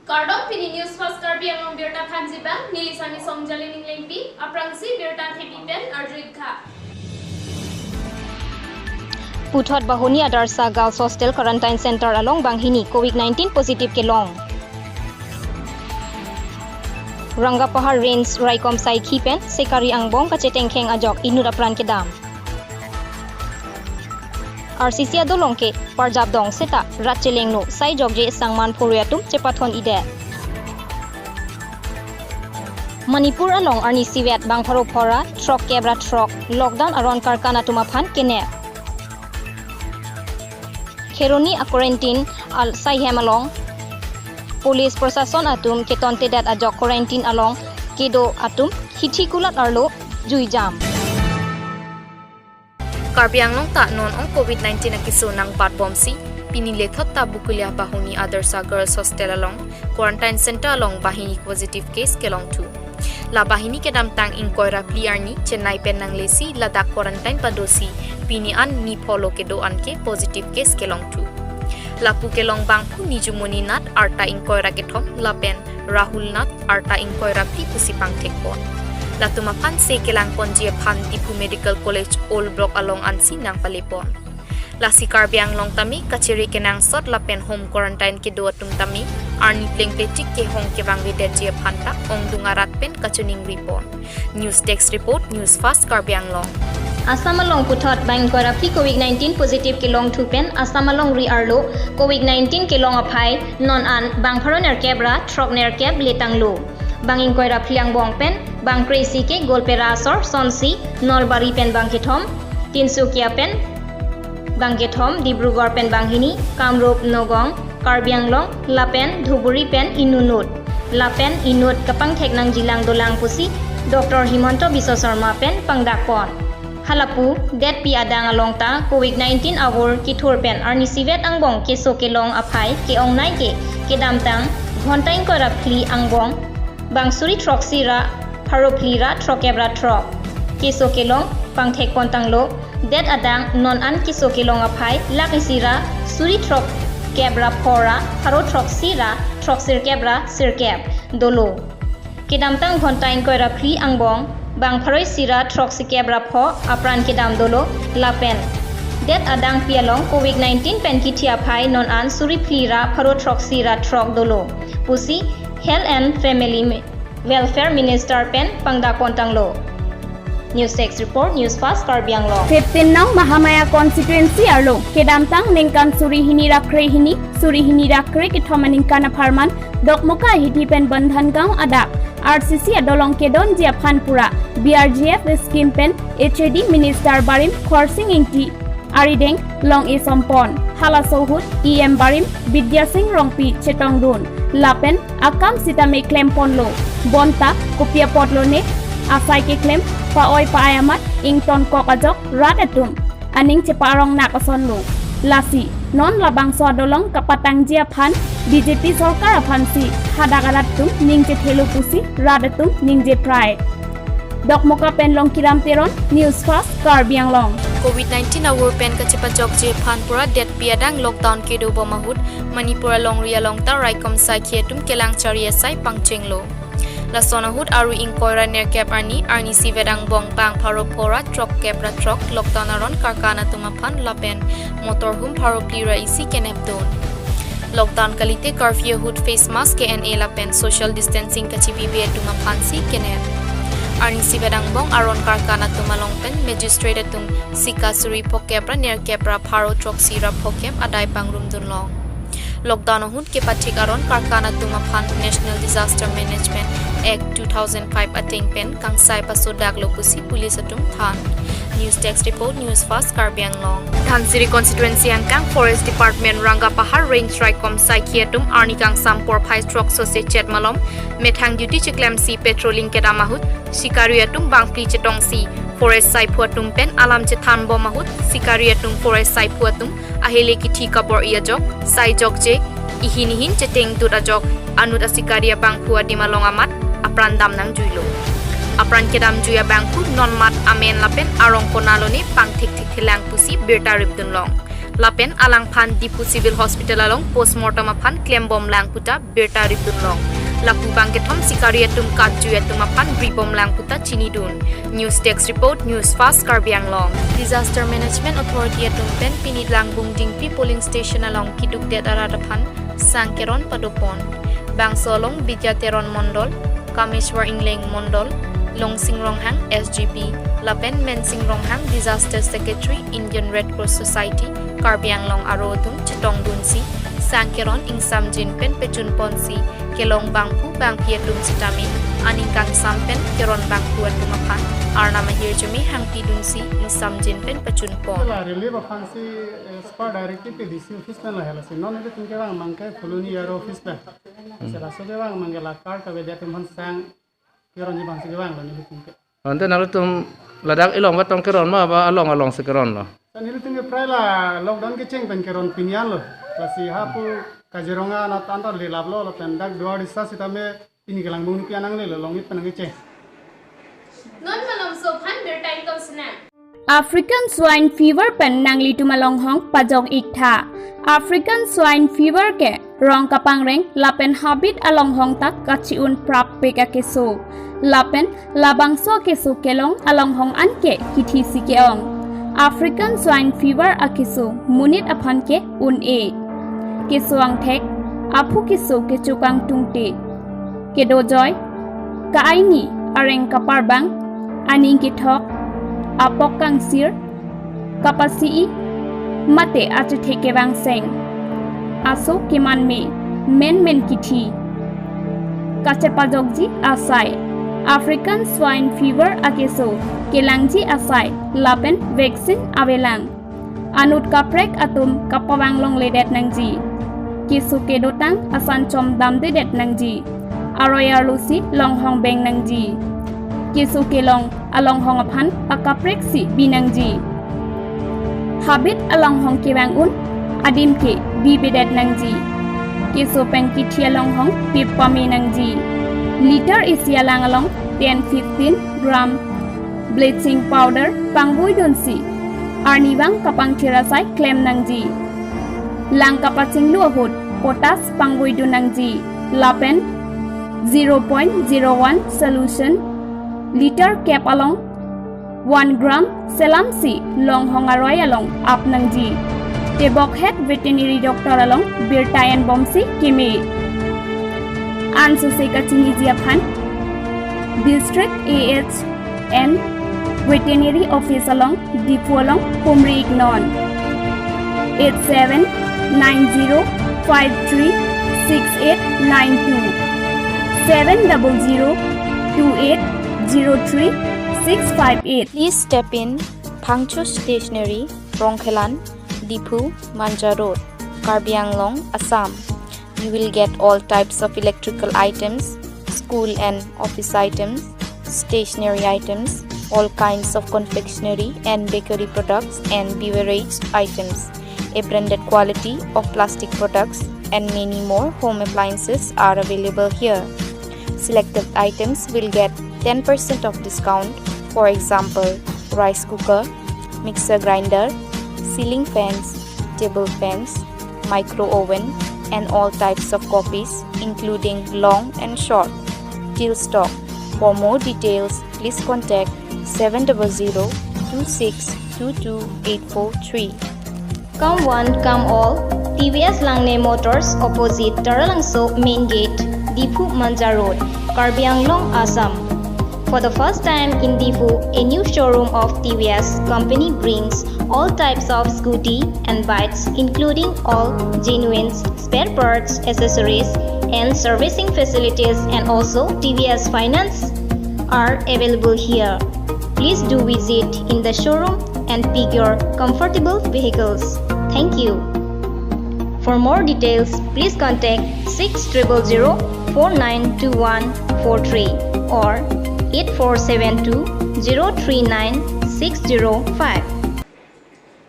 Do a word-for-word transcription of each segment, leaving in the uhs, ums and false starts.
Kardom, pini News Fast Karbi Anglong birta thanji abang, neli Sami Songjali Ninglengpi, aphrangsi birta thepi pen arju-ik tha. Puthot Bahuni Adarsha Girls Hostel Quarantine Center along banghini covid nineteen positive kelong. Rangapahar Range Raikom Saikhi pen Sikari angbong kachetengkheng ajok inut apran kedam. R C C adolong ke parjap dong seta rat chelengno sai jokje sangman phurui atum chepathon-idet. Manipur along arnisivet bang pharo phora throkkep ra throk lockdown aron karkan atum aphan kenep. Kheroni a-quarantine al saihem along police prosason atum ketontedet ajok quarantine along kedo atum hithi kulat arlo juijam. Karbi Anglong ta non ong covid nineteen akeso nangbatbomsi, pini lethot ta Bokolia Bahuni Adarsha Girls Hostel along quarantine center along banghini positive case kelongthu. La banghini kedamtang ingkoi ra phli arni Chennai pen nanglesi ladak quarantine padosi, pini an ni pholo kedo anke positive case kelongthu. Lapu kelong bangphu Nijumoni Nath arta ingkoi ra kethom lapen Rahul Nath arta ingkoi ra phli pusi pangthekpon. Latum aphan se kelangponji aphan Diphu Medical College Old Block along ansi nangpalepon. Lasi Karbi Anglong tame kachere kenangsot lapen home quarantine kedo atum tame arni plengpletik kehong kevangvedetji aphan ta ongdung arat pen kachiningripon. News Desk Report, News Fast Karbi Anglong. Assam along puthot bang ingkoi ra phli covid nineteen positive kelongthu pen Assam alongri arlo covid nineteen kelong aphai non an bang pharo nerkep ra throk nerkep letanglo. Bang ingkoi ra phli angbong pen bang kre-isi ke Goalpara asor, Sonsi, Nalbari pen bang kethom, Tinsukia pen bang kethom, Dibrugarh pen banghini, Kamrup, Nagaon, Karbi Anglong lapen Dhuburi pen inut inut. Lapen inut kapangthek nangjilang dolang pusi Doctor Himanta Biswa Sarma pen pangdakpon. Halapu detpi adang along ta covid nineteen avur kethur pen arnisivet angbong keso kelong aphai ke-ongnei ke kedamtang ghonta ingkoi ra phli angbong bang suri throksi ra pharo phli ra throkkep ra throk keso kelong pangthekpontanglo. Det adang non an keso kelong aphai lakh isi ra suri throkkep ra pho ra pharo throksi ra throksirkep ra sirkep dolo. Kedamtang ghonta ingkoi ra phli angbong bang pharo isi ra throksikep ra pho apran kedam dolo lapen det adangpi along covid nineteen pen kithi aphai non an suri phli ra pharo throksi ra throk dolo pusi Health and Family Mi-, Welfare Minister pen pangdakpontanglo. News Desk Report, News Fast Karbi Anglong. Fifteen nong Mahamaya constituency arlo kedamtang ningkan suri hini ra kre hini, suri hini ra kre kethom aningkan apharman Dokmoka ahithi pen Bandhan Gaon adak R C C adolong kedonji aphan pura B R G F scheme pen H A D Minister barim Khorsing Engti arideng long esompon. Halaso ahut E M barim Bidya Sing Rongpi chetongdun lapen akam sitame klemponlo. Bonta kopi apotlo ne asai keklem pa-oi pa-ai amat ingtonkok ajok rat atum aning cheparong nak asonlo. Lasi non labangso adolong kapatangji aphan B J P sorkar aphansi hadak arat atum ning chethelo pusi rat atum ningje prai. Dokmoka pen Longkiram Teron, News Fast Karbi Anglong. Covid nineteen avur pen kachepajokji aphan pura detpi adang lockdown kedobom ahut Manipur alongri along ta raikom saikhi atum kelang chari asai pangchenglo. Lason ahut arui ingkoi ra nerkep arni arnisivet angbong bang pharo pho ra throkkep ra throk lockdown aron karkan atum aphan lapen motor hum pharo phli ra isi kenepdun. Lockdown kalite curfew ahut face mask kene lapen social distancing kachibibe atum aphansi kenep. Arnisivet angbong aron karkan atum along pen magistrate atum sika suri phokep ra nerkep ra pharo throksi ra phokep adai pangrumdunlong. Lockdown ahut kepathik aron karkan atum aphan National Disaster Management Act two thousand five ateng pen kangsai pasodaklo pusi police atum than. News Desk Report, News Fast Karbi Anglong. Dhansiri constituency angkang Forest Department Rangapahar Range raikom saikhi atum arni kangsam porphai throk sose chet malom methang duty cheklemsi patrolling kedam ahut sikari atum bangphli chetongsi forest saiphu atum pen alam chethanbom ahut sikari atum forest saiphu atum ahele kithi kabor-i ajok, sai jokje, ihin ihin chetengdut ajok, anut asikari abangphu adim along amat apran dam nangjuilo. Apran kedamjui abangphu non mat amen lapen arong konat lone pangthekthekthelang pusi birta ripdunlong. Lapen alangphan Diphu Civil Hospital along postmortem aphan klembomlang puta birta ripdunlong. Lapu bangkethom sikari atum katjui atum aphan bribomlang puta chinidun. News Desk Report, News Fast, Karbi Anglong. Disaster Management Authority atum pen pini Langbung Dingpi polling station along kidukdet arat aphan sangkeron padopon. Bangso along Bidya Teron Mondol, Kameshwar Engleng Mondol, Longsing Ronghang, S G P, lapen Mensing Ronghang, Disaster Secretary, Indian Red Cross Society, Karbi Anglong aro atum chetongdunsi sangkeron ingsamjin pen pechunponsi kelong bangphu bangphi atum sitame aning kangsam pen keron bangphu atum aphan Arnam ahirjume hangpidunsi ingsamjin pen pechunpon. La relief aphansi, eh, spot directive ke D C office pen lahelo si. Non ilitum kevang abangke Phuloni aro office pen. Selaso kevang abangke la card kavedet atum aphan sang keronji abangsi kevanglo nelitum ke. Ante nangtum ladak ilong vatong keron ma ba along alongsi keronlo? Sa nelitum ke prai la lockdown kecheng pen keron pini anlo. Lasi hapu Kaziranga anat antar lelaplo lapen dak Duardisa sitame pini ke Langbung Dingpi anang lelo long-it pen nangkecheng. Non malomso aphan birta ingkoi sinang. African swine fever pen nanglitum alonghong pajok-iktha. African swine fever ke rong kapangreng lapen habit alonghong ta kachi-un prappik akeso. Lapen labangso akeso kelong alonghong anke kithisi ke-ong. African swine fever akeso monit aphan ke un-e. Keso angthek, aphu keso kechokang tungte. Kedojoi, ka-aini, areng kaparbang, aning kethok, apok kangsir, kapasi-i, mate achethek kevangseng. Aso kemanme, menmen kithi. Kachepajokji asai. African swine fever akeso, kelangji asai, lapen vaccine avelang. Anut kaprek atum kapavang longledet nangji. Keso kedotang asan chomdamdedet nangji. Aroi arlosi longhong beng nangji. Keso kelong alonghong aphan akapreksi bi nangji. Habit alonghong kevang un adim ke bibedet nangji. Keso pen kithi alonghong pip pame nangji. Litre isi alang along ten fifteen gram bleaching powder pangvoidunsi arnivang kapangthir asai klem nangji. Lang kapachinglu ahut potash pangvoidun nangji. Lapen zero point zero one solution litre kep along one gram selamsi longhong aroi along ap nangji. Tebokhet veterinary doctor along birta enbomsi keme. Ansose kachiniji aphan District A H and Veterinary Office along Diphu along pumri-iknon. Eight seven nine zero five three six eight nine two, seven double zero two eight zero three six five eight. Please step in Phangcho Stationery, Rongkhelan, Diphu, Manja Road, Karbi Anglong, Assam. You will get all types of electrical items, school and office items, stationery items, all kinds of confectionery and bakery products and beverage items, a branded quality of plastic products, and many more home appliances are available here. Selected items will get ten percent of discount, for example, rice cooker, mixer grinder, ceiling fans, table fans, micro oven, and all types of copies, including long and short, till stock. For more details, please contact seven double zero two six two two eight four three. Come one, come all. T V S Langne Motors, opposite Taralangso Main Gate, Diphu Manja Road, Karbi Anglong, Assam. For the first time in Diphu, a new showroom of T V S company brings all types of scooty and bikes, including all genuine spare parts, accessories, and servicing facilities, and also T V S finance are available here. Please do visit in the showroom and pick your comfortable vehicles. Thank you. For more details, please contact six triple zero four nine two one four three or eight four seven two zero three nine six zero five.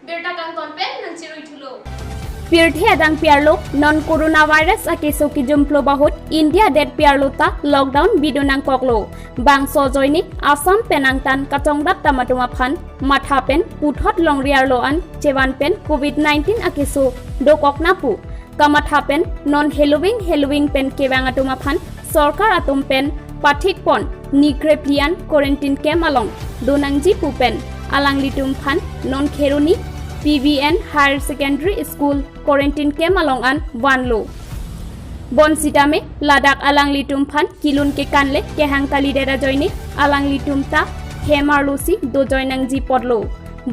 Birta kangton pen nangchiruithulo. Pirthe adang pi arlo, non coronavirus akeso kijumlo ahut India det pi arlo ta lockdown bidun nangkoklo. Bangso ajoine Assam pen angtan kachongdat atum aphan matha pen puthot longri arlo an chevan pen covid nineteen akeso dokok na pu kamatha pen non heloving heloving pen kevang atum aphan sorkar atum pen pathik pon ni kreplian quarantine camp along do nangji pu pen alanglitum aphan non Kheroni P V N Higher Secondary School quarantine camp along an vanlo. Bonsitame ladak alanglitum aphan kelun kekan le kehang kalidet ajoine alanglitum ta hem arlo si dojoi nangji apotlo.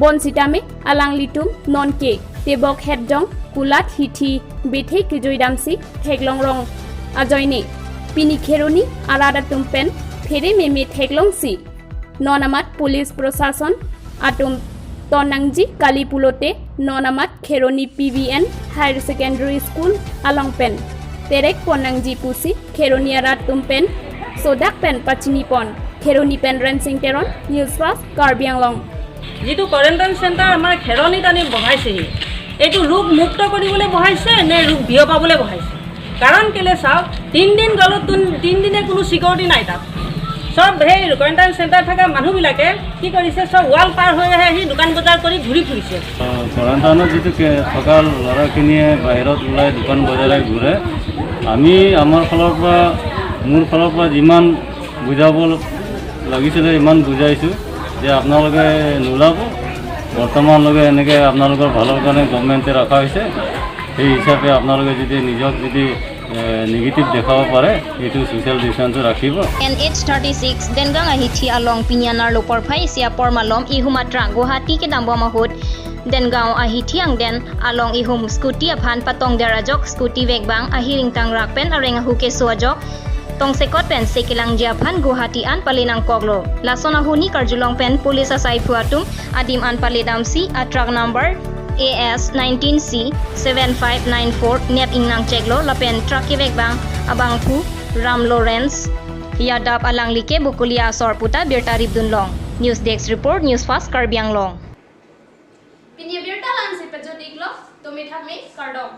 Bonsitame alanglitum nonke tebok hetjong kulat hithi bethe kejoi damsi theklong rong ajoine pini Kheroni arat atum pen phere meme theklongsi non amat police prosason atum ton nangji kali pulote non amat Kheroni P V N Higher Secondary School along pen terek pon nangji pusi Kheroni arat atum pen sodak pen pachini pon. Kheroni pen Rensing Teron, News Fast, Karbi Anglong. যিটো quarantine centre আমাৰ খেৰণিত আনি বহাইছেহি, এইটো ৰোগ মুক্ত কৰিবলৈ বহাইছে নে ৰোগ বিয়পাবলৈ বহাইছে? কাৰণ কেলে চাওক, তিনিদিন গ'লো, তিন- তিনিদিনে কোনো ছিকিউৰিটি নাই তাত। চব সেই কোৱাৰেণ্টাইন চেণ্টাৰ থকা মানুহবিলাকে কি কৰিছে, চব ৱাল পাৰ হৈ আহে, আহি দোকান বজাৰ কৰি ঘূৰি ফুৰিছে। আহ, কোৱাৰেণ্টাইনত যিটো কে- থকা ল'ৰাখিনিয়ে বাহিৰত ওলাই দোকান বজাৰে ঘূৰে, আমি আমাৰ ফালৰ পৰা, মোৰ ফালৰ পৰা যিমান বুজাব লাগিছিলে ইমান বুজাইছোঁ যে আপোনালোকে নোলাব। বৰ্তমানলৈকে এনেকৈ আপোনালোকৰ ভালৰ কাৰণে গভৰ্ণমেণ্টে ৰখা হৈছে। সেই হিচাপে আপোনালোকে যদি নিজক যদি, এ, নিগেটিভ দেখাব পাৰে, এইটো ছ'চিয়েল ডিষ্টেঞ্চটো ৰাখিব। N H thirty six Dengang ahithi along pini anerlo porphai isi apor malom ihum atrak Guwahati kedambom ahut Dengang ahithi angden along ihum scooty aphan patongder ajok scooty vekbang ahiring tangrak pen areng ahu keso ajok tongsekot pen se kelangji aphan Guwahati an pale nangkoklo. Lason ahuni karjulong pen police asaiphu atum adim an pale damsi atrak number A S nineteen C seven five nine four nep ingnang cheklo lapen truck kevekbang abangphu Ram Lawrence Yadav alangli ke Bokolia asor puta birta ripdunlong. News Desk Report, News Fast Karbi Anglong. Pini abirta la-ansi pajut-iklo, tumi thakmi kardom.